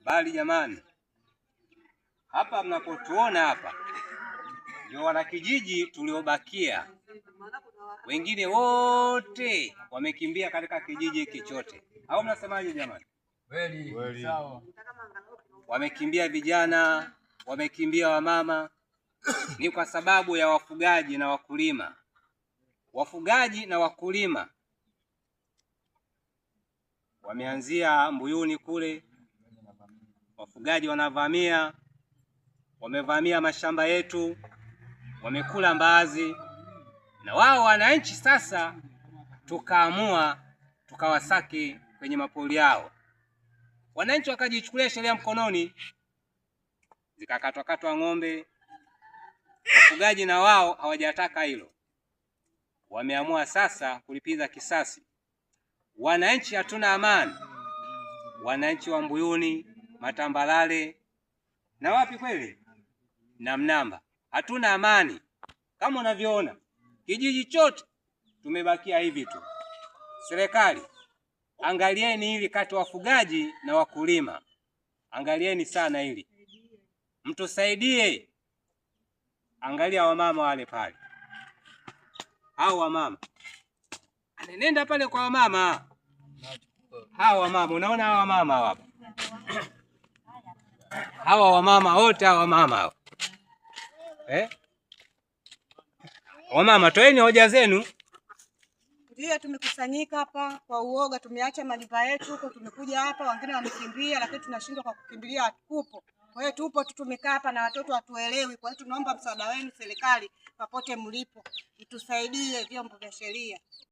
Habari jamani, hapa mnapotuona hapa ndio wanakijiji tuliobakia, wengine wote wamekimbia katika kijiji hiki chote, au mnasemaje jamani? Kweli. Sawa. Wamekimbia vijana, wamekimbia wamama, ni kwa sababu ya wafugaji na wakulima. Wafugaji na wakulima wameanzia Mbuyuni kule, wafugaji wanavamia, wamevamia mashamba yetu, wamekula mbaazi, na wao wananchi sasa tukaamua tukawasaki kwenye mapori yao. Wananchi wakajichukulia sheria mkononi, zikakatwakatwa ng'ombe. Wafugaji na wao hawajataka hilo, wameamua sasa kulipiza kisasi. Wananchi hatuna amani, wananchi wa Mbuyuni, Matambalale na wapi kweli na Mnamba, hatuna amani. Kama unavyoona kijiji chote tumebakia hivi tu. Serikali, angalieni hili kati wafugaji na wakulima, angalieni sana hili, mtusaidie. Angalia wamama wale pale, hao wamama, nenda pale kwa wamama hawa wamama, unaona hawa wamama hapa, hawa wamama wote hawa wamama hawa eh? Wamama, toeni hoja zenu. Ndiyo, tumekusanyika hapa kwa uoga, tumeacha majumba yetu huko, tumekuja hapa, wengine wamekimbia, lakini tunashindwa kwa kukimbilia, hatukupo. Kwa hiyo tupo tu, tumekaa hapa na watoto hatuelewi. Kwa hiyo tunaomba msaada wenu serikali, popote mlipo, mtusaidie vyombo vya sheria.